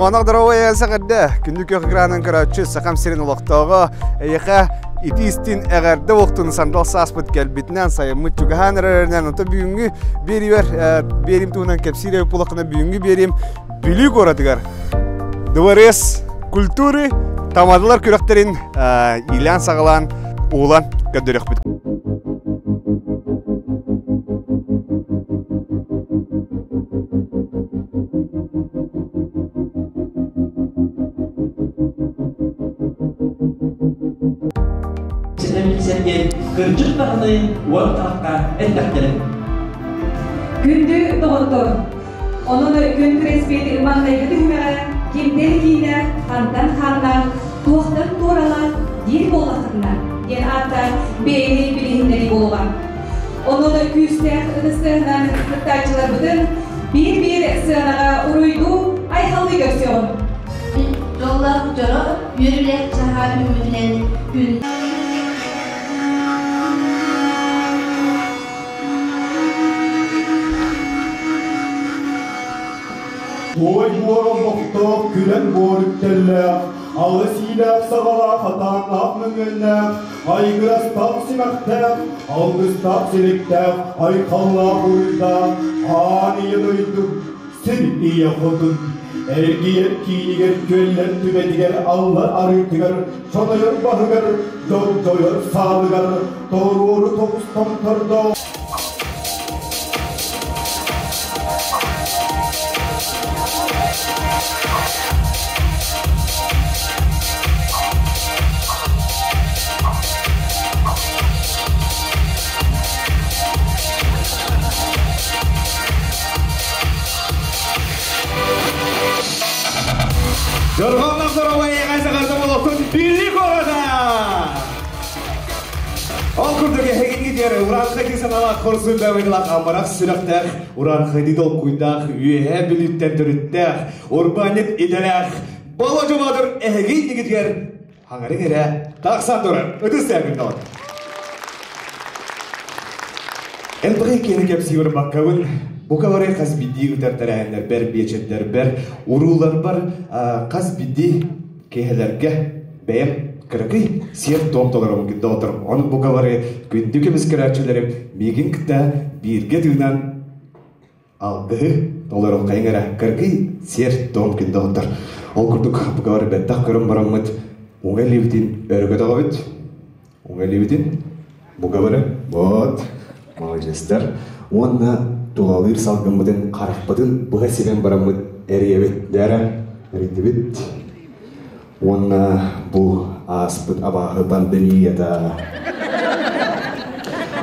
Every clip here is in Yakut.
Дорҕоонох доруобай эҕэрдэ! Күндү күөх экранын көрөөччү Сахам сирин олохтооҕо эйиэхэ ити истин эҕэрдэ уохтун сандал сааспыт кэлбитинэн сайыммыт чугаһаан эрэринэн ото бүгүҥҥү биэриибэр биэрим туһунан кэпсиир эбит буоллаххына бүгүҥҥү биэриим Бүлүү куоратыгар Дворец культуры тамадалар күрэхтэрин иилээн-саҕалаан уһулан көрдөрүөхпүт. Сэргэ кырдьык даҕаны уот харахха эттэхтэрэ. Күндү доҕоттор, онон күн күрэспит маҥнайгы түһүмэҕэ кимтэн киинэ, хантан хааннаах, туохтан туоралаах диир буоллаххытына диэн ааттаах бэйэни билиһиннэрии буолуоҕа. Онон күүстээх ытыстыһынан кыттааччыларбытын биир-биир сыанаҕа уруйдуу, айхаллыы көрсүөҕүм. Дьоллоох дьоро үөрүүлээх чаһаа үүммүтүнэн күн Туой буор олбохтоох, күлэн буор үктэллээх, алы сиилээх саҕалаах атааннаах мөҥүөннээх, айгырастаах симэхтээх, алгыстаах силиктээх, айхаллаах уруйдаах, аан ийэ дойду, сир ийэ хотун, эргийэр киинигэр, күөллэр түбэтигэр, аллар арыытыгар, чонойор баһыгар, дьордойор саалыгар, торуору тоҕус томтордоох Дорҕоонноох доруобай эҕэ олохтун Бүлүү куората! Ол курдук эһигинги диэри урааҥхайдыы санаалаах хорсун бэйбылаах амарах сүрэхтээх, урааҥхайдыы толкуйдаах, үөһээ бүлүүттэн төрүттээх, урбаанньыт идэлээх Болодьу Боотур эһиги иннигитигэр хаҥарыҥ эрэ тахсан турар. Ытыс тээбин доҕор. Элбэҕи киһини кэпсии барбаккабын, бука бары хас биирдии ытар тэрээһиннэрбэр, биэчэрдэрбэр, урууларбар хас биирдии киэһэлэргэ бэйэм кыракый сиэр-туом толоробун күндү оҕоторум. Ону бука бары күндү көмүс көрөөччүлэрим миигин кытта бииргэ тыынан алгыһы толоруоххайыҥ эрэ кыракый сиэр-туом күндү оҕотор. Ол курдук бука бары бэттэх көрөн бараммыт уҥа илиибитин өрө көтөҕөбүт. Уҥа илиибитин бука бары вот молодецтар уонна тулалыыр салгыммытын харахпытын быһа симэн бараммыт эрийэбит дээрэ эрийдибит Уонна бу ааспыт абааһы пандемията,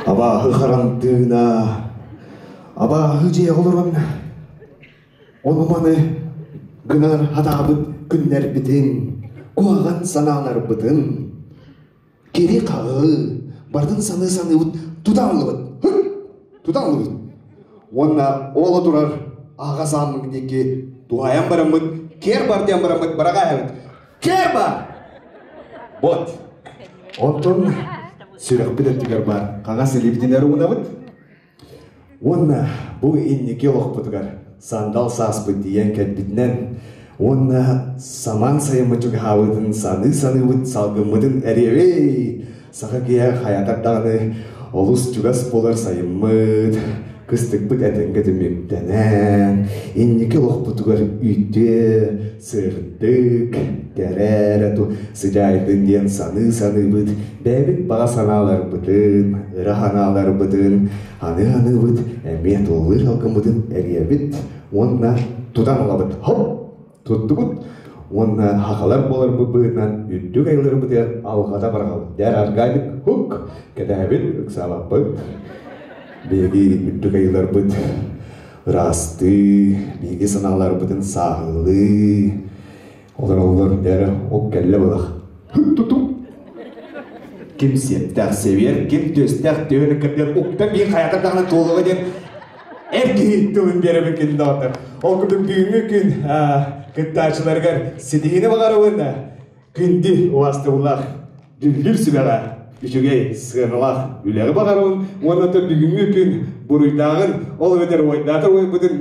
абааһы харантыына, абааһы дьиэҕэ олорон ону-маны гынар хатаабыт күннэрбитин, куһаҕан санааларбытын кири-хаҕы барытын саныы-саныыбыт тутан ыллыбыт. Тутан ыллыбыт. Уонна ол турар аҕа сааммыт диэки туһаайан бараммыт, киэр бар диэн бараммыт быраҕаайабыт. Киэр бар! Вот. Онтон сүрэхпит өттүгэр баар хаҥас илиибитин эрэ уунабыт. Уонна бу инники олохпутугар сандал сааспыт тиийэн кэлбитинэн уонна самаан сайыммыт чугаһаабытын саныы-саныыбыт салгыммытын эриэбэй саха киһи хайатар даҕаны олус чугас буолар сайыммыт кыстыкпыт этэҥҥэ түмүктэнэн инники олохпутугар үтүө сырдык, кэрэ эрэ сыдьаайдын диэн саныы-саныыбыт, бэйэбит баҕа санааларбытын, ыра санааларбытын аныы-аныыбыт, эмиэ тулалыыр алгыммытын эрийэбит уонна тутан ылабыт. Хоп! Туттубут уонна хахалар буоларбыт быһыытынан үрдүк айыларбытыгар алҕата барҕабыт. Дэр аргайдык хук! Кэтэһэбит, ыксаабаппыт. Биһиги үрдүк айыларбыт ыраастыы, биһиги санааларбытын сааһылыы олороллор дэрэ ол кэллэ былах. Тутум. Ким сиэптээх сэбиэр, ким түөстээх түөһүн кырдьар уктан биир хайата даҕаны туолуга диэн эр киһи тылын биэрэбин кин доҕоттор. Ол курдук бүгүҥҥү күн кыттааччыларыгар ситиһиини баҕарабын. Күндү убаастабыллаах дьүүллүүр сүбэҕэ үчүгэй сыаналаах үлэҕи баҕарабын уонна бүгүҥҥү күн буруйдааҕын ол эбэтэр уойдаатар уойбутун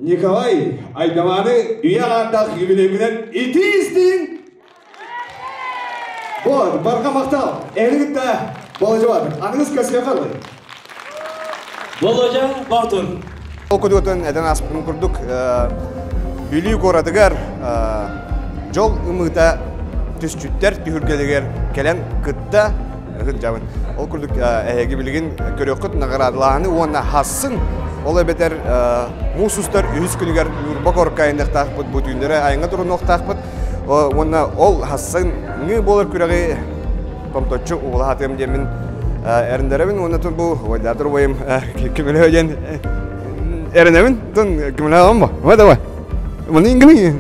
Николай Айдаманы үйэ аҥаардаах юбилейгынан итии истиҥ! Вот, барҕа махтал! Эһиги кытта Болодьа Баатыр. Аныгыс кэсиэхэ ылый. Болодьа Баатыр. Ол кудуотун этэн ааспытым курдук, Бүлүү куоратыгар дьол ымыыта түсчүттэр түһүлгэлэригэр кэлэн кытта сылдьабын. Ол курдук эһиги билигин көрүөххүт наҕараадалааһыны уонна хассын ол эбэтэр муус устар үһүс күнүгэр Ньурба корка айанныахтаахпыт, бу түүннэри айаҥҥа турунуохтаахпыт. Уонна ол хассыҥҥы буолар күрэҕи томточчу уулаһатыам диэммин эрэндэрэбин уонна тун бу убайдаатыр убайым көмөлөһө диэн эрэнэбин. Тун көмөлөһө бо. Давай. Маны ингини.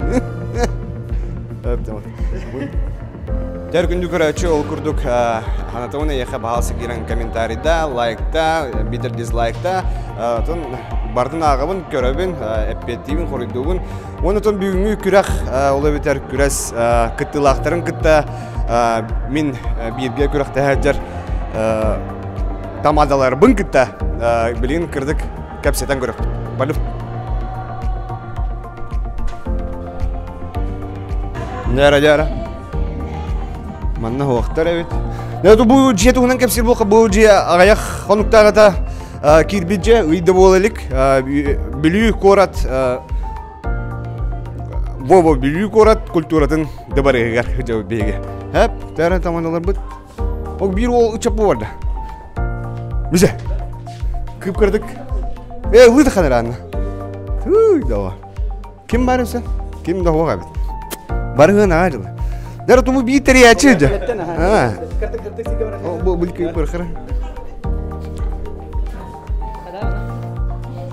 Дэр күндү көрөөччү ол курдук ханатабын эйиэхэ баһаалса киирэн комментарийда, лайкта, биитэр дизлайкта, тун бардын ааҕабын, көрөбүн, эппиэттиибин, хоруйдуубун. Уонна тун бүгүҥҥү күрэх, ол эбэтэр күрэс кыттыылаахтарын кытта мин бииргэ күрэхтэһэ тамадаларбын кытта билигин кырдык кэпсэтэн көрөхпүт. Балык. Дьара дьара. Манна хуохтар эбит. Дэ бу дьиэ туһунан кэпсиир буолха бу дьиэ аҕыйах хонуктааҕыта киирбит дьиэ ыйда буола илик. Бүлүү куорат Вова Бүлүү куорат культуратын дыбарыгар биһиги. Хэп, тәрэ таманаларбыт. Ол биир уол ычап бу барда. Бизе. Кып кырдык. Э, ылыы ханар Түй, дава. Ким бар өсө? Ким да хуга бит. Барыгын аажыл. Дара туму бии териячы же. А. Бу бу кып кырхыр.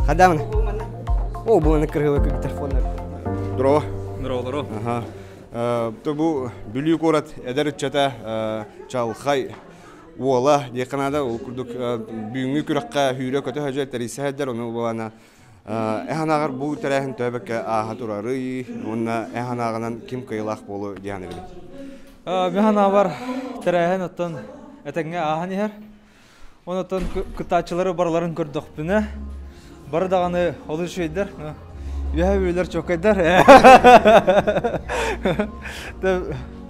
Хадамын. О, бу аны кыргылы күк телефоннар. Здорово. Здорово, здорово. Ага. Бу Бүлүү куорат эдэр ыччата Чалхай уола диэххэ наада. Ол курдук бүгүҥҥү күрэххэ сүүрэ-көтө сылдьар, тэрийсэ сылдьар. Ону буолана эһанааҕар бу тэрээһин төбөккө ааһа турарый уонна эһанааҕынан ким кыайыылаах буолуо диэн эбит. Механаабар тэрээһин оттон этэҥҥэ ааһан иһэр. Онтон кыттааччылары барыларын көрдөхпүнэ, бары даҕаны олус үчүгэйдэр, үөһэ бүлэр чоккайдар.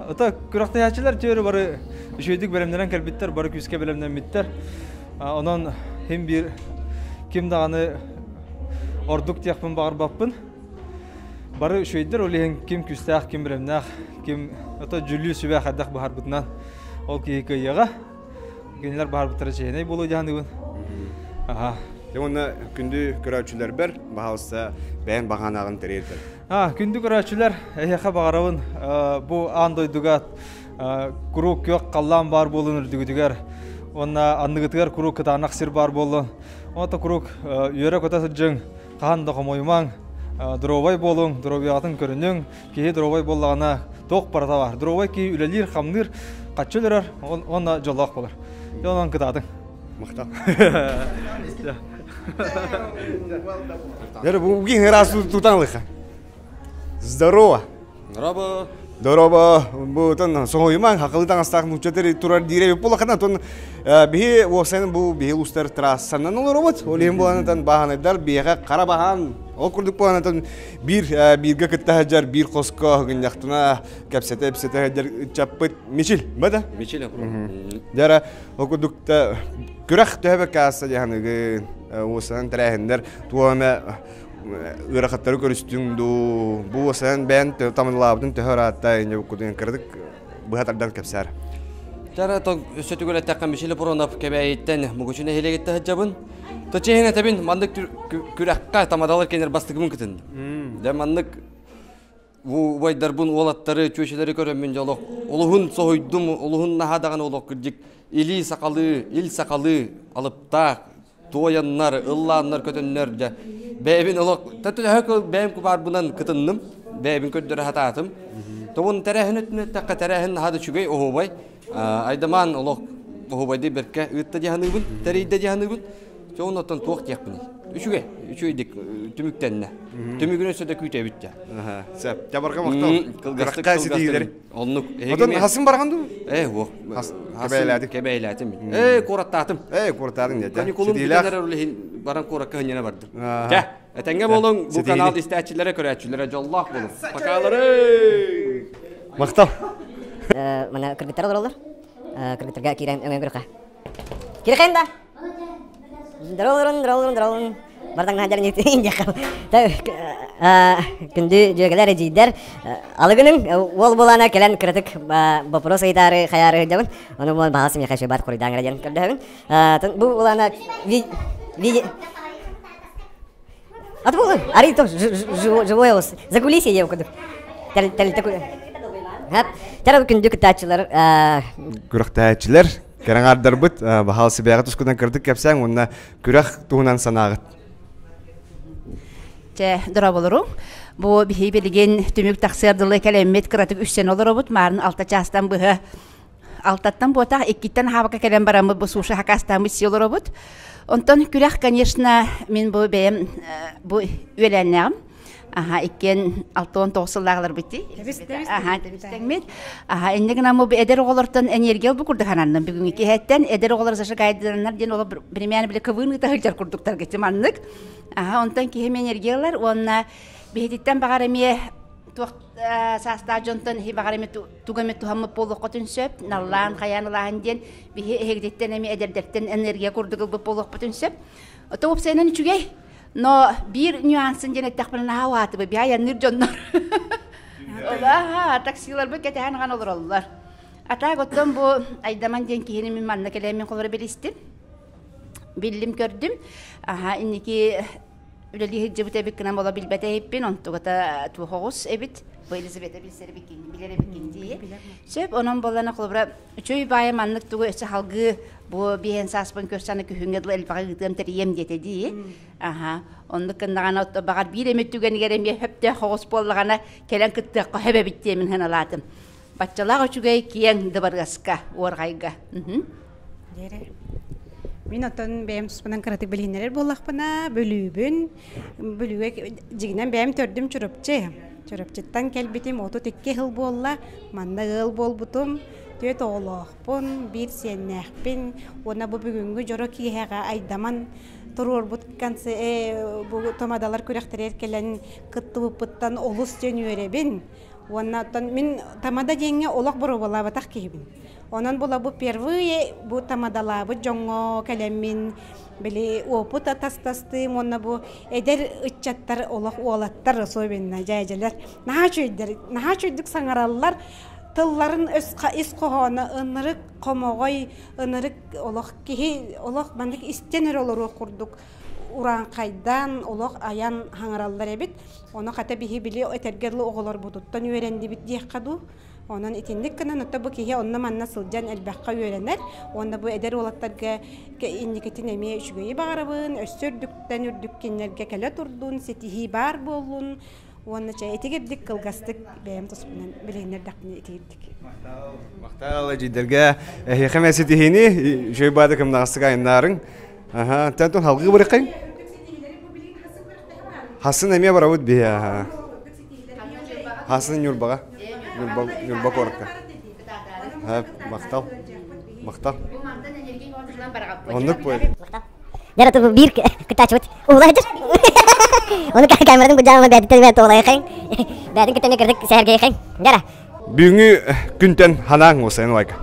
Ото күрэхтэһээччилэр түөрү бары үчүгэйдик бэлэмнэнэн кэлбиттэр, бары күүскэ бэлэмнэммиттэр. Онон хим биир ким даҕаны ордук диэхпин баҕарбаппын. Бары үчүгэйдэр, ол иһин ким күүстээх, ким бэлэмнээх, ким ото дьүлүү сүбэ хайдах быһарбытынан ол киһи кыайыаҕа. Кинилэр баһарбыттара чиэһинэй буолуо дьаһаныыбын. Аха. Дьэ уонна күндү көрөөччүлэрбэр, баһаалыста бэйэн баҕанаҕын тэрийэрбэр. А, күндү көрөөччүлэр, эһиэхэ баҕарабын бу аан дойдуга куруук күөх халлаан баар буолун үрдүгүтүгэр уонна анныгытыгар куруук кытаанах сир баар буоллун. Онто куруук үөрэ-көтө сылдьыҥ, хаһан да хомойумаҥ, доруобай буолуҥ, доруобуйаҕытын көрүнүҥ, Киһи доруобай буоллаҕына туох барыта баар. Доруобай киһи үлэлиир, хамныыр, хаччы өлөрөр уонна дьоллоох буолар. Дьэ онон кытаатыҥ. Махтал. Дэр бу киһи раз тутан ылыха. Здорово. Здорово. Здорово. Бу тон соһуйумаҥ хакылы таҥастаах нуучча турар диире булахана тон биһи уопсайын бу биһи улуустар трассанан олоробут. Ол иһин буоланытан бааһынайдар биһиэхэ хара баһаан ол курдук буоланытан Биир бииргэ кытта сылдьар биир хоско гынньахтына кэпсэтэ-ипсэтэ сылдьар ыччаппыт Мичил, бада? Мичил Дьара, ол курдук күрэх төһө аасса дьаһаныгын, уосанан тэрээһиннэр туох эмэ ыарахаттары көрүстүҥ дуу, бу уосанан бэйэн тамыллаабытын төһө ыраатта инньэ кудуйан кыратык быһа тардан кэпсээр. Чара то өссө түгэл эттэххэ Мичил Пронов Кэбээйиттэн Мугучу нэһилиэгиттэн сылдьабын. То чиһин этэбин маннык күрэххэ тамадалар кэнэр бастыгымын кытын. Дьэ маннык убайдарбын уолаттары чүөчэлэри көрөммүн дьэ олох олуһун соһуйдум олуһун наһаа даҕаны олох кырдьык илии сахалыы ил сахалыы алыптаах туойаннар ыллааннар көтөннөр дьэ бэйэбин олох төһө бэйэм кубаарбынан кытынным бэйэбин көрдөрө сатаатым тобун тэрээһин өттүнэн эттэххэ тэрээһин наһаа да үчүгэй оһуобай Айдамаан олох оһуобайдыы бэркэ ыытта дии саныыбын, тэрийдэ дии саныыбын. Чэ оннуттан туох диэхпиний? Үчүгэй, үчүгэйдик түмүктэннэ. Түмүгүн өссө да күүтэбит дьэ. Сөп. Дьабарга махтал. Кылгастык Кыракка ситиилери. Оннук. Отон хасын барахан дуу? Э, уох. Кэбээлээтим. Кэбээлээтим. Э, куораттаатым. Э, куораттаатың деді. Каникулум бүтэн эрэр баран куоракка хынньана бардым. Дьэ, этэҥҥэ буолуҥ, бу канал истээччилэрэ, көрөөччүлэрэ дьоллоох буолуҥ. Покалары! Махтал. Мана кыргыттар олороллор. Кыргыттарга киирэн өҥөн көрөххө. Кирихэн да? Здоровый, здоровый, здоровый. Бардаңнаан дьарын индиэххэ. Күндү дьүөгэлэр, эдьиийдэр, алыгының уол буолаана кэлэн кыратык вопрос ыйытаары хайаары сылдьабын. Ону буолан баҕа сымыйха шөбат хоруйдаан эрэ диэн көрдөһөбүн. Бу буолаана ви А бу арый то живой ос. За кулисье диэн курдук. Тара күндү кыттааччылар күрэхтээччилэр кэрэҥаардарбыт баһаал сибээҕи тускунан кырдык кэпсээҥ уонна күрэх туһунан санааҕыт. Чэ, дорооболору. Бу биһи билигин түмүк тахсыар дылы кэлэммит кыратык үссен олоробут. Маарын алта чаастан быһа алтаттан буотах иккиттэн хаабака кэлэн бараммыт бу суша хакастааммыт си олоробут. Онтон күрэх, конечно, мин бу бэйэм бу үөлээннээҕим. Аха, иккиэн 69 сыллааҕылар бити. Аха, тэбистэҥмит. Аха, инне гынан бу эдэр оҕолортон энергия бу курдук хананным бүгүҥҥү киһэттэн эдэр оҕолор зажигайданнар диэн оло биримээн биле кыбыын ыта сылдьар курдуктар гечи маннык. Аха, онтон киһим энергиялар уонна биһититтэн баҕар эмиэ туох саастаах дьонтон иһи баҕар эмиэ тугу эмэ туһаммыт буолуоххутун сөп наллаан хайаан ылааһын диэн биһи эһигититтэн эмиэ эдэрдэртэн энергия курдук ылбыт буолуохпутун сөп. Ото уопсайынан үчүгэй. Но биир нюансын диэн эттэхпинэ наһаа уһаатыбы биһи айанныыр дьоннор. Олаха таксиларбыт кэтэһэн ахан олороллор. А так оттон бу Айдаман диэн киһини мин манна кэлэн мин холоро билистим. Биллим көрдүм. Аха инники үлэлии сылдьыбыт эбит гынан буола билбэтэ иһиппин, онтугата туох оҕус эбит. Бу Елизавета билсэр эбиккин, билэр эбиккин дии. Сөп, онон буоллана холобура үчүгэй баайа маннык тугу өссө халгыы бу биэһэн сааспын көрсөн аны күһүҥҥэ дылы элбэҕи ыытыам тэрийиэм диэтэ дии. Аха, оннук гыннаҕына баҕар биир эмит түгэнигэр эмиэ хөптөөх оҕус буоллаҕына кэлэн кыттыахха сөп эбит диэмин сыаналаатым. Баччалаах үчүгэй киэҥ дыбарыаска, уорҕайга. Мин оттон бэйэм туспунан кыратык билиһиннэрэр буоллахпына, Бүлүүбүн, Бүлүүгэ дьигинэн бэйэм төрдүм Чурапчы. Чурапчыттан кэлбитим 32 сыл буолла, манна ыал буолбутум, түөрт оҕолоохпун, биир сиэннээхпин уонна бу бүгүҥҥү дьоро киэһэҕэ Айдаман туруорбут бу томадалар күрэхтэригэр кэлэн кыттыбыппыттан олус диэн үөрэбин. Уонна оттон мин тамада диэҥҥэ олох боруобалаабатах киһибин. Онон була бу впервые бу тамадалаабыт дьоҥҥо кэлэммин били опыт атастастыым уонна бу эдэр ыччаттар олох уолаттар особенно дьээдьэлэр наһаа үчүгэйдэр наһаа үчүгэйдик саҥараллар тылларын ис хоһооно ынырык хомоҕой ынырык олох киһи олох маннык истэн эрэ олоруох курдук урааҥхайдаан олох айан хаҥараллар эбит ону хата биһи били этэргэ дылы оҕолорбутуттан үөрэннибит диэххэ дуу Онон итинник гынан ото бу киһи онно-манна сылдьан элбэххэ үөрэнэр уонна бу эдэр уолаттарга инникитин эмиэ үчүгэйи баҕарабын, өссө үрдүктэн үрдүк кинилэргэ кэлэ турдун, ситиһии баар буоллун уонна чэ итигирдик кылгастык бэйэм туспунан билиһиннэрдэхпинэ итигирдик. Махтал эдьиийдэргэ эһиэхэ эмэ ситиһиини үчүгэй баады кымнаҕастык айаннаарыҥ. Аха, тэн халгыы барыххайын. Хасын эмиэ барабыт биһи аха. Хасын Ньурбаҕа. Ньурба, Ньурба куоракка. Махтал. Махтал. Оннук буолар. Дьэ, ту биир кыттааччыбыт уһула сылдьар. Ону камератын быдьаама бээтиттэн бэт туолайхайын. Бээтин кытта эмиэ кырдык сэһэргэйхайын. Дьара. Бүгүҥҥү күнтэн ханаан уосайын лайка.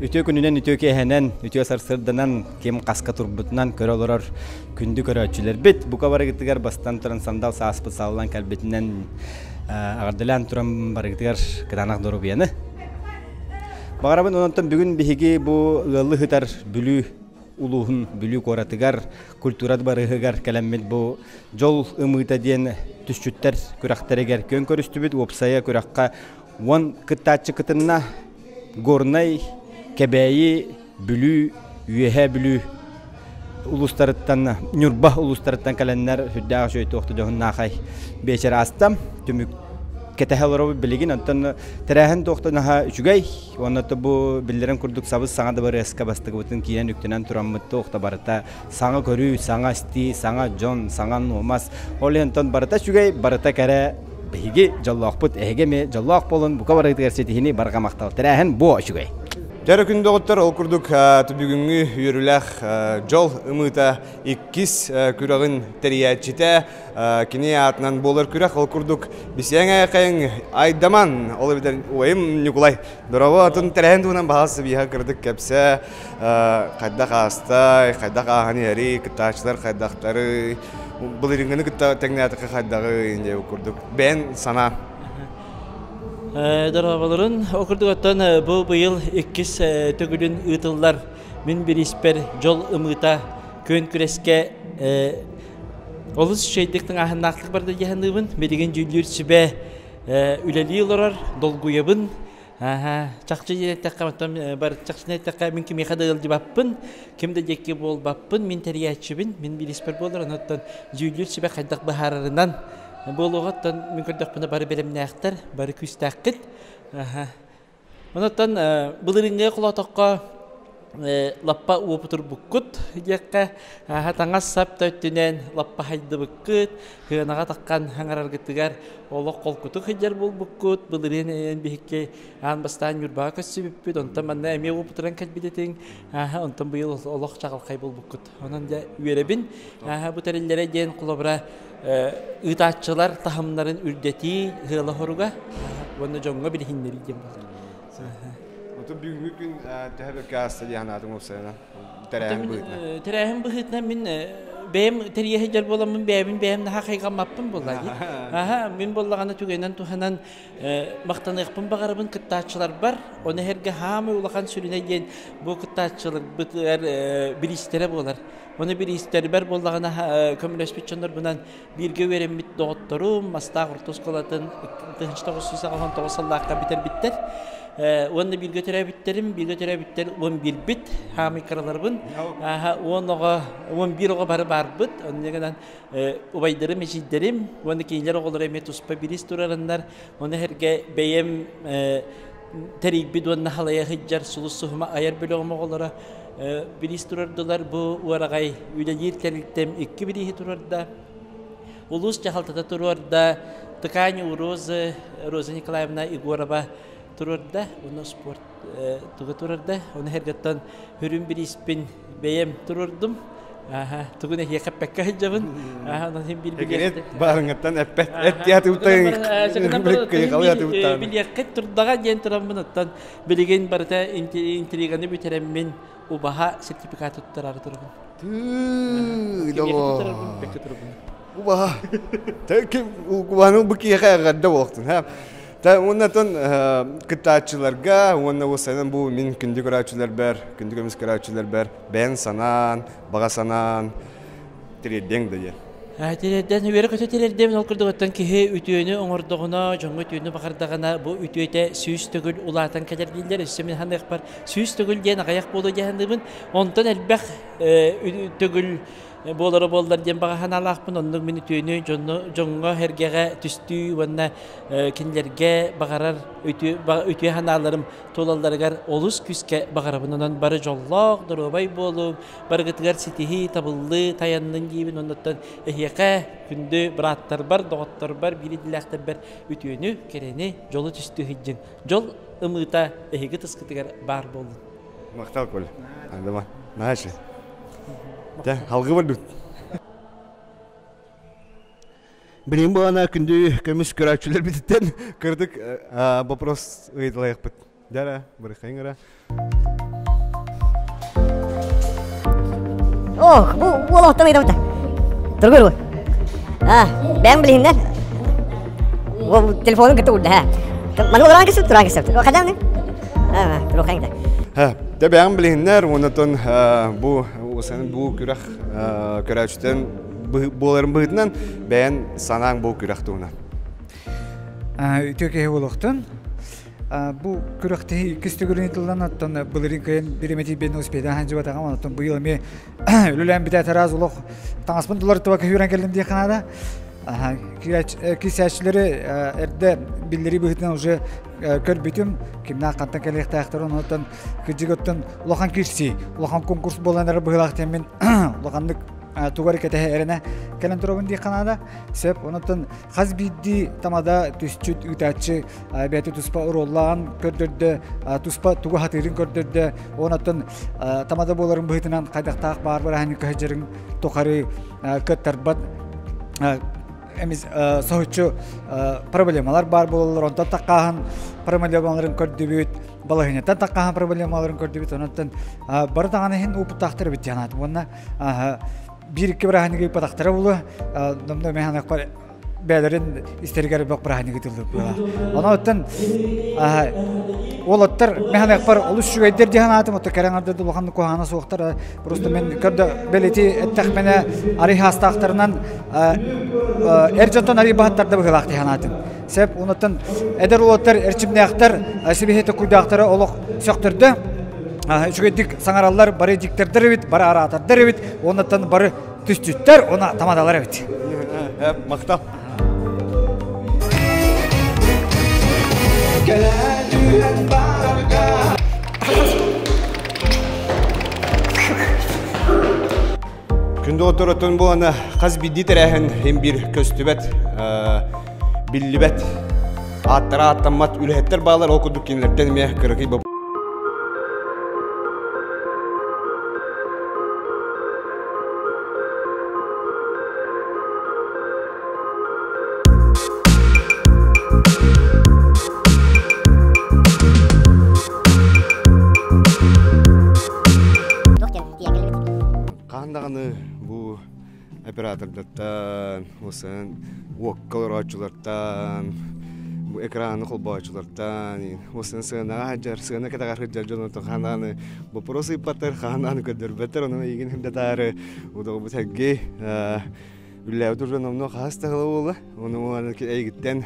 Үтүө күнүнэн, үтүө киэһэнэн, үтүө сарсыарданан ким хаска турбутунан көрө олорор күндү көрөөччүлэрбит бука барыгытыгар бастан туран сандал сааспыт саллан кэлбитинэн аҕардылаан туран барыгытыгар кытаанах доруобуйаны. Баҕарабын онтон бүгүн биһиги бу ыаллыы сытар Бүлүү улууһун Бүлүү куоратыгар культура дыбарыһыгар кэлэммит бу дьол ымыыта диэн түсчүттэр күрэхтэригэр күөн көрүстүбүт. Уопсайа күрэххэ 10 кыттааччы кытынна. Горнай, Кэбээйи, Бүлүү, Үөһээ Бүлүү улуустарыттан, Ньурба улуустарыттан кэлэннэр сүрдээх үчүгэй туохта дьоһуннаахай биэчэр ааста. Түмүк кэтэһэ олоробут билигин. Онтон тэрээһин туохтан наһаа үчүгэй. Уонна бу биллэрин курдук сабыс саҥа дыбарыаска бастакыбытын киирэн үктэнэн тураммыт туох да барыта саҥа көрүү, саҥа истии, саҥа дьон, саҥа нуомас. Ол иһин онтон барыта үчүгэй, барыта кэрэ. Биһиги дьоллоохпут, эһиги эмиэ дьоллоох буолун, бука барыгытыгар ситиһини барҕа махтал. Тэрээһин буо үчүгэй. Дьэ күн доҕоттор, ол курдук бүгүҥҥү үөрүүлээх дьол ымыыта иккис күрэҕин тэрийээччитэ кини аатынан буолар күрэх. Ол курдук бисиэҥ айакайын Айдаман, ол эбэтэр уойум Ньукулай. Дорообо, атын тэрээһин туһунан баһаас сыбыйа кырдык кэпсэ, хайдах аастай, хайдах ааһан иһэрий, кыттааччылар хайдахтарый, былырыыҥҥыны кытта тэҥнээтэххэ хайдаҕый диэ курдук. Бэйэн санаа. Дорооболорун, ол курдук оттон бу быйыл иккис төгүлүн ыытыллар мин бирииспэр дьол ымыыта күөн күрэскэ олус үчүгэйдик тыҥааһыннаахтык барда дии саныыбын. Билигин дьүүллүүр сүбэ үлэлии олорор, долгуйабын. Чахчы диэн эттэххэ, оттон бар чахчыны эттэххэ, мин кимиэхэ да ыалдьыбаппын, ким да диэки буолбаппын, мин тэрийээччибин, мин бирииспэр буолар, онон дьүүллүүр сүбэ хайдах быһаарарынан буолуоҕа, оттон мин көрдөхпүнэ бары бэлэмнээхтэр, бары күүстээххит. Онон былырыыҥҥы холоотоххо лаппа уопутурбуккут диэххэ, таҥас-сап да өттүнэн лаппа хайдыбыккыт, кыанаҕа таххан хаҥараргытыгар олох холкутук сылдьар буолбуккут. Былырыын биһикки аан бастаан Ньурбаҕа көрсүбүппүт, онтон манна эмиэ уопутуран кэлбит этиҥ, онтон быйыл олох чаҕылхай буолбуккут. Онон дьэ үөрэбин. Бу тэриллэрэ диэн холобура ыытааччылар таһымнарын үрдэтии ыала хоруга уонна дьоҥҥо билиһиннэрии диэн буолар. Оту бүгүҥҥү күн төһө бэркэ ааста дии санаатыҥ уопсайынан тэрээһин быһыытынан? Тэрээһин быһыытынан мин бэйэм тэрийэ сылдьар буоламмын бэйэбин бэйэм наһаа хайҕаммаппын буолла дии. Аха, мин буоллаҕына түгэнэн туһанан махтаныахпын баҕарабын кыттааччыларбар. Ону эһэргэ хаамай улахан сүрүнэ диэн бу кыттааччыларбытыгар бириистэрэ буолар. Ону бириистэрбэр буоллаҕына көмөлөспүт дьоннорбунан бииргэ үөрэммит доҕотторум Мастаах орто оскуолатын 1989 сыллаахха бүтэрбиттэр. Уонна бииргэ төрөөбүттэрим, бииргэ төрөөбүттэр 11-бит, хаамый кыраларбын. 10 оҕо, 11 оҕо бары баарбыт. Онно гынан убайдарым, эдьиийдэрим уонна кинилэр оҕолоро эмиэ туспа бириис турараннар, ону эргэ бэйэм тэрийбит уонна халайа сылдьар Сулус суһума айар бөлөҕүм оҕолоро бириис турардылар. Бу уораҕай үлэлиир тэрилтэм икки бирииһи турарда. Улуус дьаһалтата туруорда. Ткань у Розы, Роза Николаевна Егорова туруорда. Уонна спорт туга турарда. Ону эргэттэн хүрүн бирииспин бэйэм туруордум. Тугун эһиэхэ эппэккэ сылдьабын. Онон син бил билиэххит. Баарыҥҥыттан эппэт. Билиэххит турдаҕа диэн тураммын оттон билигин барыта интриганы бүтэрэммин убаһа сертификат туттарары турабын. Убаһа. Убаһаны бу киэхэ эҕэрдэ буолуохтун. Та уоннатан кыттааччыларга уонна уопсайынан бу мин күндү көрөөччүлэрбэр, күндү көмүс көрөөччүлэрбэр бэйэҥ санаан, баҕа санаан тириэрдиэҥ да диэн. Тириэрдэн, үөрэ-көтө тириэрдиэм, ол курдук оттон киһи үтүөнү оҥордоҕуна, дьоҥҥо үтүөнү баҕардаҕына, бу үтүөтэ 100 төгүл улаатан кэлэр дииллэр. Өссө мин саныахпар 100 төгүл диэн аҕыйах буолуо дии саныыбын. Онтон элбэх төгүл буолара буоллар диэн баҕа санаалаахпын. Оннук мин үтүөнү дьоҥҥо сэргэҕэ түстүү уонна кинилэргэ баҕарар үтүө санааларым туолалларыгар олус күүскэ баҕарабын. Онон бары дьоллоох, доруобай буолуҥ, барыгытыгар ситиһии, табыллыы тайаннын диибин. Оннуттан эһиэхэ, күндү бырааттарбар, доҕотторбор, биир идэлээхтэрбэр үтүөнү, кэрэни, дьолу түстүү сылдьыҥ. Дьол ымыыта эһиги тыскытыгар баар буоллун. Махтал, Коля. Андама. Наачы. Дьэ, халгы барбыт. Билин буолана күндү көмүс көрөөччүлэр бититтэн кырдык вопрос ыйыталайықпыт. Дьара, бырыхайын ыра. Ох, бу уол оттон ыйдабыта. Тургур. А, бэйэм билиһиннэр. Ол телефонун кытта урда, ха. Маны олорон кесип, туран кесип. Хадан? А, турухайын да. Ха, те бэйэм билиһиннэр, оннотон бу бу күрэх көрөөччүтэн буоларын быһыытынан бэйэн санааҥ бу күрэх туһунан. Үтүө киһи буолуохтун. Бу күрэхтэһии иккис төгүлүн ыытыллан, оттон былырыын кыайан бириэмэтийбин успеһдаан сылдьыбатаҕым, оттон быйыл эмиэ үлэлээн бүтээт араас олох таҥаспын тулар туба көһүүрэн кэллим диэххэ наада. Кисээччилэри эрдэ биллэрии быһыытынан уже көрбүтүм кимнээх хантан кэлиэхтээхтэр онуттан кырдьык оттон улахан кирсии улахан конкурс буолан эрэр быһыылаах диэн улаханнык тугу эрэ кэтэһэ эрэнэ кэлэн турабын диэххэ наада сөп онуттан хас биирдии тамада түсчүт ыытааччы бэйэтэ туспа оруоллаан көрдөрдө туспа тугу хатыырын көрдөрдө онуттан тамада буоларын быһыытынан хайдахтаах баар бырааһынньыкка сылдьарын тухары кыттарбат эмис соһуччу проблемалар баар буолаллар онтон таккааһын проблемаларын көрдүбүт балаһыанньаттан таккааһын проблемаларын көрдүбүт онон бары даҕаны иһин уопуттаахтар эбит диэн аатым уонна биир икки бырааһынньыгы ыыппатахтара буолуо номно мэханакпар бээлэрин истэригэр бөх бырааһынньыгы тыллык буолар онон оттон уолаттар мэханакпар олус үчүгэйдэр диэн аатым отто кэрэҥ ардыды улаханнык куһаҕана суохтар просто мен көрдө бэлити эттэхпинэ арый хаастаахтарынан эр дьонтон арый баһаттарда быһыылаах дии санаатым сеп онуттан эдэр уолаттар эрчимнээхтэр сибиһи токуйдаахтара олох сөхтөрдө үчүгэйдик саҥараллар бары диктордар эбит бары араатардар эбит онуттан бары түстүттэр уна тамадалар эбит махтал Күндү оторотун буолана хас бидди тэрээһин хим бир көстүбэт, биллибэт, ааттара аттаммат үлэһиттэр баалар ол курдук кинилэртэн эмиэ кыракый Хаһан даҕаны бу оператордартан, уосан уокка олорооччулартан, бу экраны холбооччулартан, уосан сыанаҕа сылдьар, сыана кэтэҕэр сылдьар дьонуттан хаһан даҕаны боппуруос ыыппаттар, хаһан даҕаны көрдөрбөттөр, онон эйигин сырдатаары удоҕубут Сергей үлэлээбит уже номнуо хаһыс да сыла буолла. Ону эйигиттэн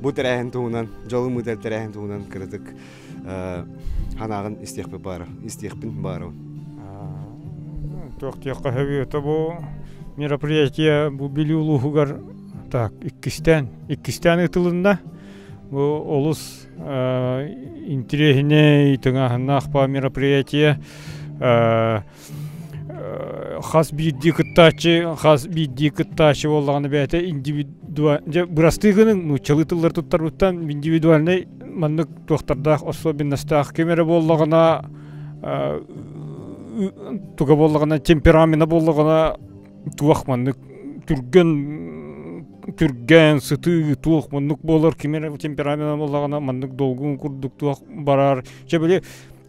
бу тэрээһин туһунан, дьолум ыытар тэрээһин туһунан кыратык Ханааҕын истиэхпин баара, истиэхпин баарабын. Туох диэххэ сөбүй, это бу мероприятие бу Бүлүү улууһугар так иккистээн иккистээн ыытылынна. Бу олус интириэһинэй, тыҥааһыннаах по мероприятие. Хас биирдии кыттааччы хас биирдии кыттааччы буоллаҕына бэйэтэ индивидуа дьэ бырастыы гыныҥ нууччалыы тыллары туттарбыттан индивидуальнай маннык туохтардаах особенностаах ким эрэ буоллаҕына туга буоллаҕына темперамена буоллаҕына туох маннык түргэн түргэн сытыы туох маннык буолар ким эрэ темперамена буоллаҕына маннык долгун курдук туох барар чэ били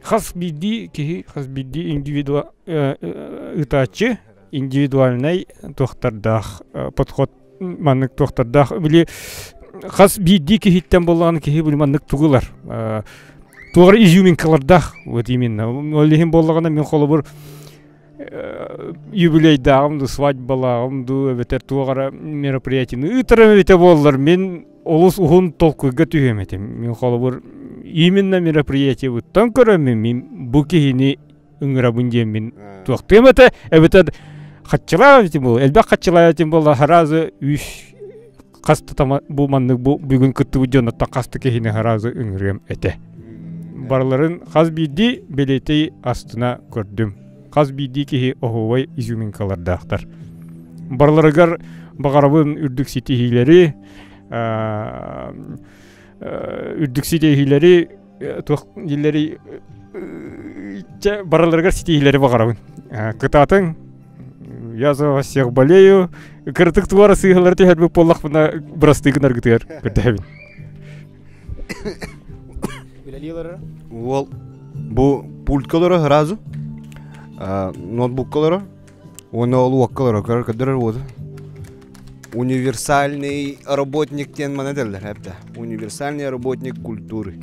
Хас биирдии киһи, хас биирдии индивидуа ыытааччы индивидуальнай туохтардаах подход маннык туохтардаах били хас биирдии киһиттэн буоллаҕына киһи били маннык тугу ылар туох эрэ изюминкалардаах вот именно ол иһин буоллаҕына мин холобур юбилейдааҕым дуу свадьбалааҕым дуу эбэтэр туох эрэ мероприятиены ыытарым эбитэ буоллар мин олус уһун толкуйга түһүөм этим. Мин холобур именно мероприятиебыттан көрөммүн мин бу киһини ыҥырабын диэммин туохтуом этэ эбэтэр хаччылаах этим буолла элбэх хаччылаах этим буолла сразу үс хаста тама бу маннык бу бүгүн кыттыбыт дьонноттон хаста киһини сразу ыҥырыам этэ. Барыларын хас биирдии билети астына көрдүм. Хас биирдии киһи оһуобай изюминкалардаахтар. Барыларыгар баҕарабын үрдүк ситиһиилэри, үрдүк ситиһиилэри туох дииллэрий чэ барыларыгар ситиһиилэри баҕарабын. Кытаатыҥ, я за вас всех болею. Кыратык туора сыыһалары түһэрбит буоллахпына бырастыы гынаргытыгар көрдөһөбүн. Уол бу пультка олоро сразу, ноутбукка олоро, уонна ол уокка олоро, көрдөрөр уоту. Универсальный работник диэн маны этэллэр эбэтэ. Универсальный работник культуры.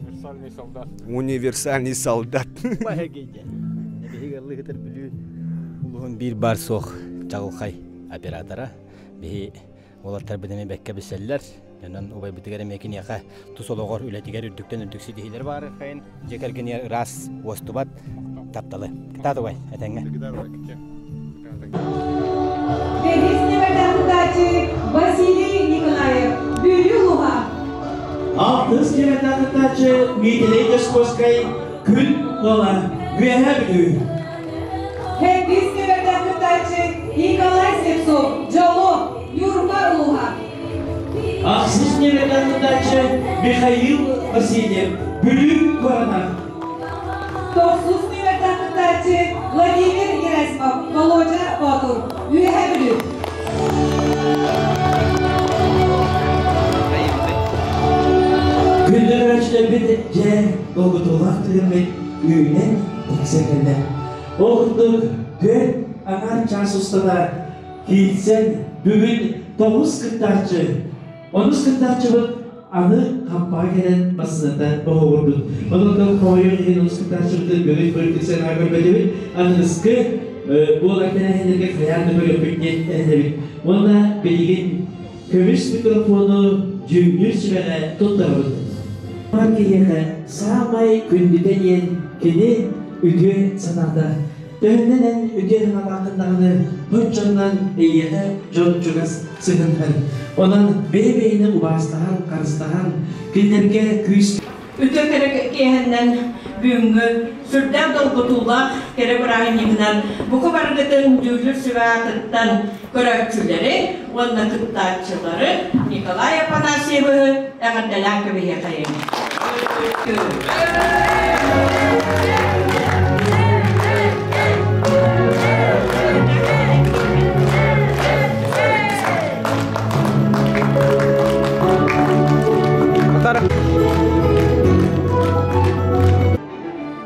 Универсальный солдат. Универсальный солдат. Улуһун биир баар суох чаҕылхай оператора. Биһи уолаттарбыт эмиэ бэккэ билсэллэр. Онон убайбытыгар эмиэ киниэхэ тус олоҕор үлэтигэр үрдүктэн үрдүк ситиһиилэр баар хайын дьиэ кэргэнигэр ыраас уостубат тапталы. Кытаат убай, этэҥҥэ. Бэһис нүөмэрдээх. кыттааччы Василий Николаев, Бүлүү улууһа. Алтыс нүөмэрдээх кыттааччы Миитэрэй Дьоскуоскай Күн Куола, Үөһээ Бүлүү. Сэттис нүөмэрдээх кыттааччы Николай Слепцов, Дьоло, Ньурба улууһа. Ахсыс нүөмэрдээх кыттааччы Михаил Васильев, Бүлүү куората. Тохсус нүөмэрдээх кыттааччы Владимир Герасимов, Володя Боотур, Үөһээ Бүлүү. Күндү көрөөччүлэрбит дьэ долгутуулаах түгэммит үүнэн тиксэн кэллэ. Ол курдук түөрт аҥаар чаас устата киирсэн бүгүн тоҕус кыттааччы, онус кыттааччыбыт аны хампаҕа кэлэн массыыната боһугурбут. Онон хомойуох иһин онус кыттааччыбытын бүгүн көрүтүксэн көрбөтүбүт. Аныгыскы буолар тэрээһиннэргэ хайаан да көрүөхпүт диэн эрэнэбит. Уонна билигин көмүс микрофону дьүүллүүр сүбэҕэ туттарабыт. Бар киһиэхэ саамай күндүтэ диэн кини үтүө санаата. Төһөннөн эн үтүө санаалааххын даҕаны соччоннон эйиэхэ дьон чугас сыһыннар. Онон бэйэ-бэйэни убаастаһан, харыстаһан, кинилэргэ күүс Үтүө кэрэ киэһэннэн бүгүҥҥү сүрдээх долгутуулаах кэрэ бырааһынньыгынан бука барыгытын дьүүллүүр сүбэ аатыттан көрөөччүлэри уонна кыттааччылары Николай Афанасьевиһы эҕэрдэлээн кэбиһиэхэйиҥ.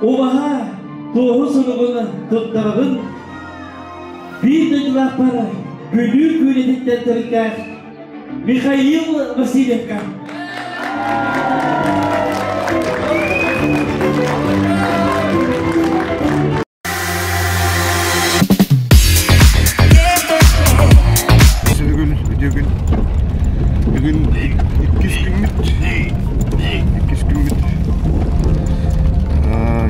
Убаһа туоһу суругун туттарабын биир дойдулаахпар Бүлүү күүлэтиттэн төрүттээх Михаил Васильевка. Бүгүн үтүө күн. Бүгүн иккис күммүт. Иккис күммүт.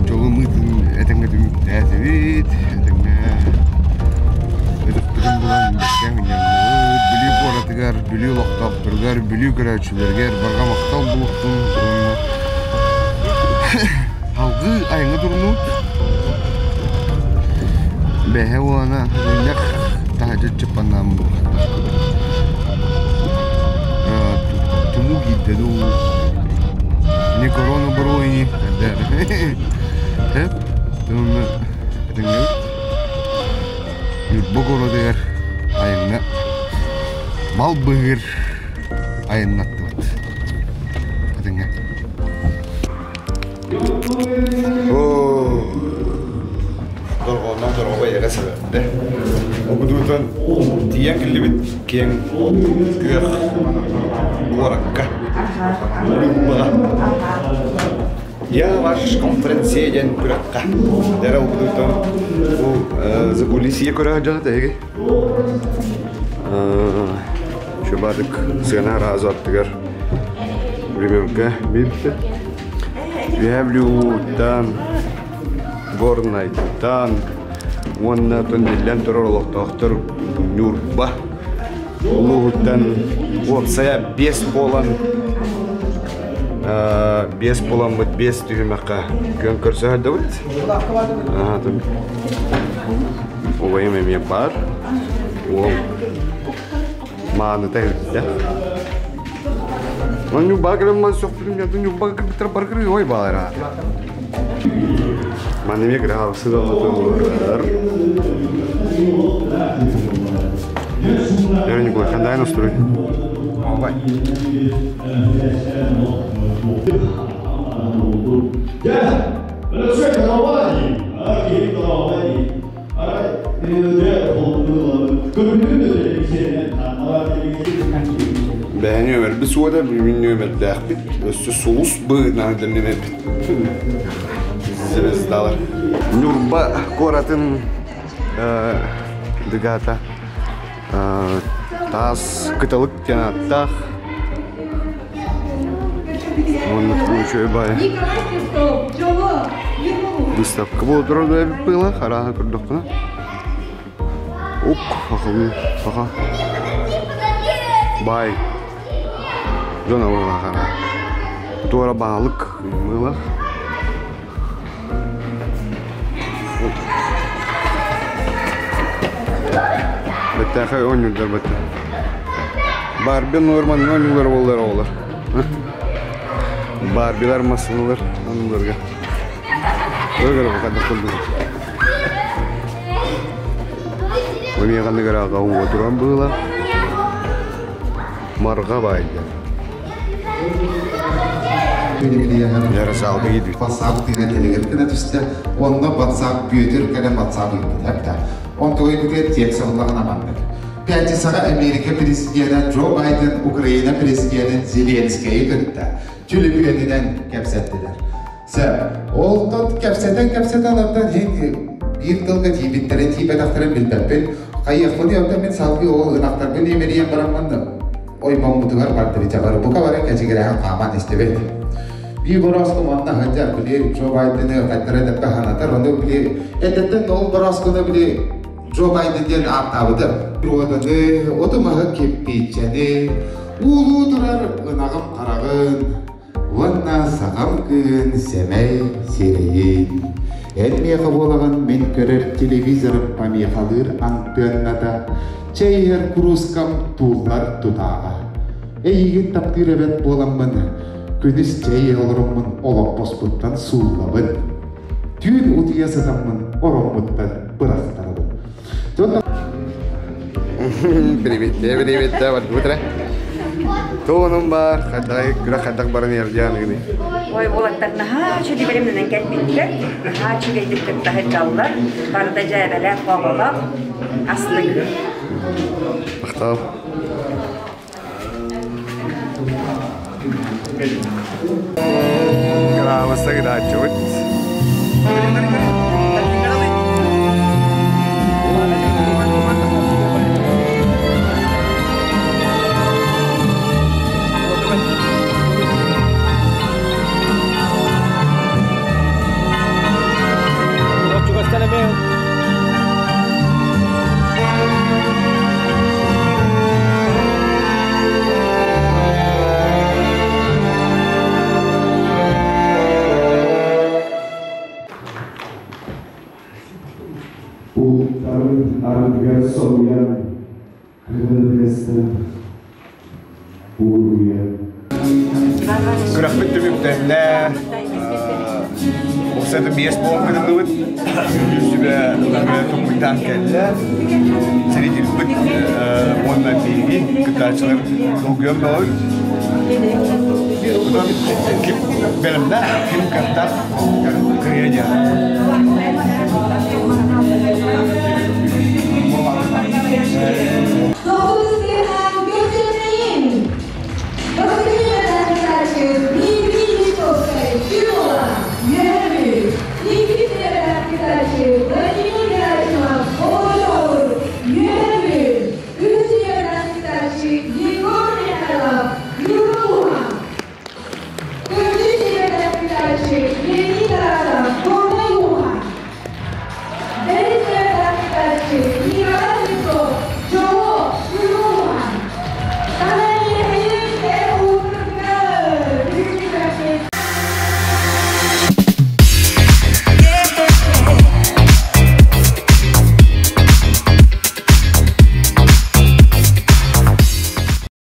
Дьолум ыытын этэҥҥэ түмүктээтибит. Этэҥҥэ ытыктыгын булан бэккэ мунньанныбыт. Бүлүү куоратыгар, Бүлүү олохтоохторугар, Бүлүү көрөөччүлэригэр барҕа махтал буолуохтун уонна Алгыы айаҥҥа турунуут. Бэһэ уона ынньах таһырдьа чыппаннаан Тумуу киирдэ дуу. Не корона боруойни. Эп, тумна этиңҥэбит. Ньурба городугар айаҥҥа мал быһыыр айаннаттыбыт. Этиҥҥэ. Дорҕоонноох дорҕобо эйэҕэ сэбэрдэ. Обудуутан тиийэн киллибит киэҥ күөх куоракка Ньурбаҕа. Я ваш конференция диэн күрэххэ. Дэрэ обудуутан бу закулисье көрө дьоно тэһиги. Чубадык сыана разу аттыгар временка билбитэ. Үөһээ Бүлүүттэн, Горнайтан уонна биллэн турар олохтоохтор Ньурба улууһуттан уопсайа биэс буолан биэс буоламмыт биэс түһүмэххэ күөн көрсө сылдьабыт. Убайым эмиэ баар. Уол Мааныта иһиттэ. Ньурбаҕа кэлэн ман сөхпүтүм дьонтон Ньурбаҕа кыргыттар бары кыргый баалара. Манна эмиэ кыраһаалысы да олорор. Я Николай, хандай настрой? Давай. Бэйэни нүөмэрбит суода, мин нүөмэрдээхпит. Өссө сулус быһыытынан нүөмэрбит. Звездалар. Ньурба куоратын дыгата таас кыталык диэн ааттаах. Уонна үчүгэй баайы. Выставка буола турар эбит быыла, арааһа көрдөхпүнэ. Ук, хахалыы, хаха. Бай дьон абылахара. Туора баалык мыылах. Бэттээхэй оонньуурдар бэтте. Барби Норман оонньуулар буоллар оҕолор. Барбилар массыыналар оонньууларга. Өргөрө букадах курдук. Эмиэ ханнык ыраага туран быыла. Марга баайда. Яросалга киирбит. WhatsApp тыына телегер гына түстэ. Онно WhatsApp Бүөтүр кэлэн WhatsApp ыыппыт эбитэ. Онтугай бүтүөр текст ыллаҕына маннык. Пятницаҕа Америка президенэ Джо Байден Украина президенин Зеленскэйи кытта түлүпүөнүнэн кэпсэттилэр. Сөп. Ол тот кэпсэтэн-кэпсэтэн оттон иһин биир тылга тиийбиттэрин тиийбэтэхтэрин билбэппин. Хайыахпыный оттон мин салгыы ол ынахтарбын имэрийэн бараммын оймоммутугар бардыбыча бары бука бары кэчигирэһэн хааман истибит. Биир борооску манна сылдьар били Джо Байдены хайдара эдэрбэ санатар, ону били эдэттэн ол борооскуну били Джо Байден диэн ааттаабыта. Руоданы, оту-маһы кирпииччэни, уулуу турар ынаҕым хараҕын, уонна сахам кыыһын сэмэй сирэйин. Эн миэхэ буолаҕын мин көрөр телевизорым помехалыыр антыанната, чэй иһэр куруускам тууллар тутааҕа. Эйигин таптыыр эбэт буоламмын, күнүс чэй иһэ олороммун олоппоспуттан сууллабын. Түүн утуйа сытаммын ороммуттан бырахтарабын. Привет, привет, бардыбыт Туонум бар, хайдах күрэх хайдах баран иэрдиан гыны. Ой, уолаттар наһаа үчүгэй бэлэмнэнэн кэлбиттэр, наһаа үчүгэйдик кытта сылдьаллар, барыта дьээбэлээх, оҕолоох, астык. Махтал. Кыраабыста гыдааччыбыт. Bulutların ardыгар соһуйан, кыһыл уруйан. Күрэхпит түмүктэннэ. Уопсайда биэс буолан кытынныбыт. Дьүүллүүр сүбэ тумуйдаан кэллэ. Сиридирбит уонна биһиги кыттааччылар долгуйан бөҕөбүт. Онон ким бэлэмнээх, ким кыахтаах кыайа диэн.